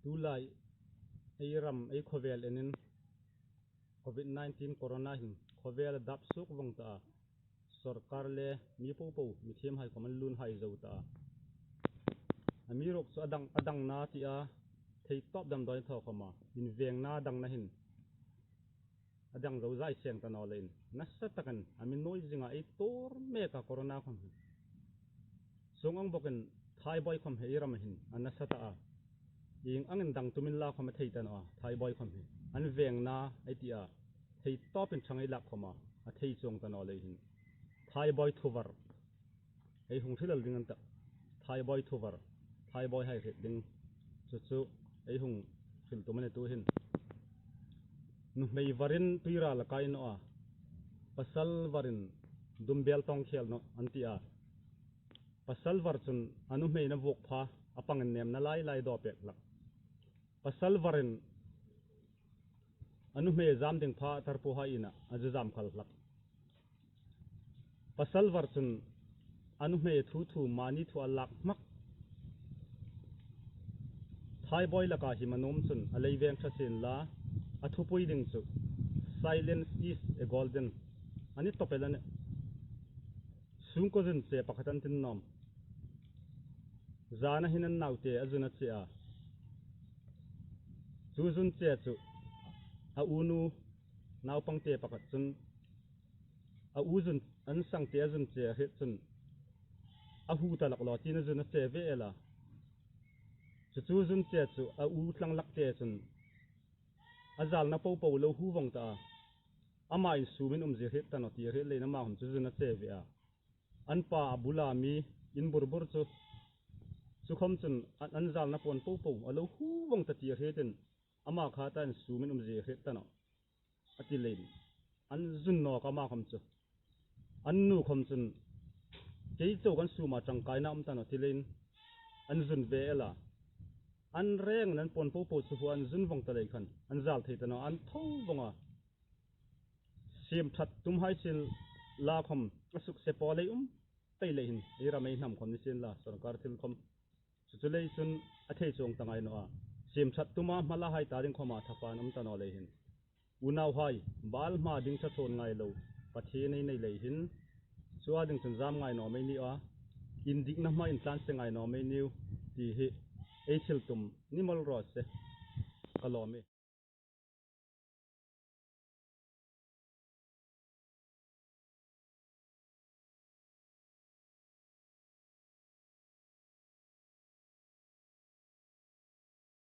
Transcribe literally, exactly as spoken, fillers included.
Tulai ei ram, ei khawvel enin Covid nineteen corona hin khawvel a dap suok vawng ta a. Sawrkar le mi popo, mithiemhai khawm an lunghai zo ta a. Amiruokchu a dang, a dangna ti a, thei tawp damdawi thaw khawma invengna dangna hin a dang zo zai seng ta naw leiin, nasa takin a mi nuoi zinga ei tuor mek a corona khawm hi. Chuong ang bawkin Thaibawi khawm hi ei ram hin a nasa ta a. Ieng angin dang tumin la khawm a thei ta naw a, Thaibawi khawm hi. An vengna ei ti a, thei tawpin ṭhang ei lak khawma a thei chuong ta naw lei hin. Thaibawi thuvar ei hung hril ding an tah. Thaibawi thuvar, Thaibawihai hriet ding. Chu chu ei hung hril tum a ni tu hin. Nuhmei varin tuiral a kai naw a, pasal varin dumbel tawng khel naw an ti a. Pasal var chun a nuhmei na vuok pha, a pangin nemna lai lai daw pek hlak. Pasal varin a nuhmei zam ding pha tarpuhai ina a zu zam khal hlak. Pasal var chun a nuhmei thu thu mani thu a lak hmak. Thaibawi laka hi manuom chun a lei veng ṭha sien la, a thupui ding chu "Silence is a golden" a ni tawp el a nih. Sungkuo zun che pakhat an tin nawm. Zana hin an naute a zun a che a. Chu zun che chu a unu naupangte pakhat chun a u zun, an sangte a zun che a hriet chun a hu ta lak law tiin a zun a che ve el a. Chu chu zun che chu a u tlang lak te chun a zalna popo lo hu vawng ta a. Ama in sumin umzie hriet ta naw ti a hriet leiin ama khawm chu zun a che ve a. An pa a bula mi in bur bur chu, chu khawm chun an, an zalna pawn popo a lo hu vawng ta ti a hrietin ama kha ta in sumin umzie hriet ta naw a ti leiin an zun nawk ama khawm chu. An nu khawm chun kei chau kan suma ṭangkaina um ta naw ti leiin an zun ve el a. An reng an pawn popo chu hu an zun vawng ta lei khan an zal thei ta naw, an tho vawng a. Siemṭhat tumhai sien la khawm a sukse pawl ei um pei lei hin, ei ram ei hnam khawm ni sien la, sawrkar thil khawm. Chu chu lei chun a thei chuong ta ngai naw a. Siemṭhat tuma hmalahai ta ding khawma thapan um ta naw lei hin. Unauhai, bal hma ding ṭha ṭhawn ngai lo Pathien ei nei lei hin, chu a ding chun zam ngai naw mei ni a, indikna hma intlanse ngai naw mei niu ti hi ei thil tum ni mawl raw se. Ka lawm e.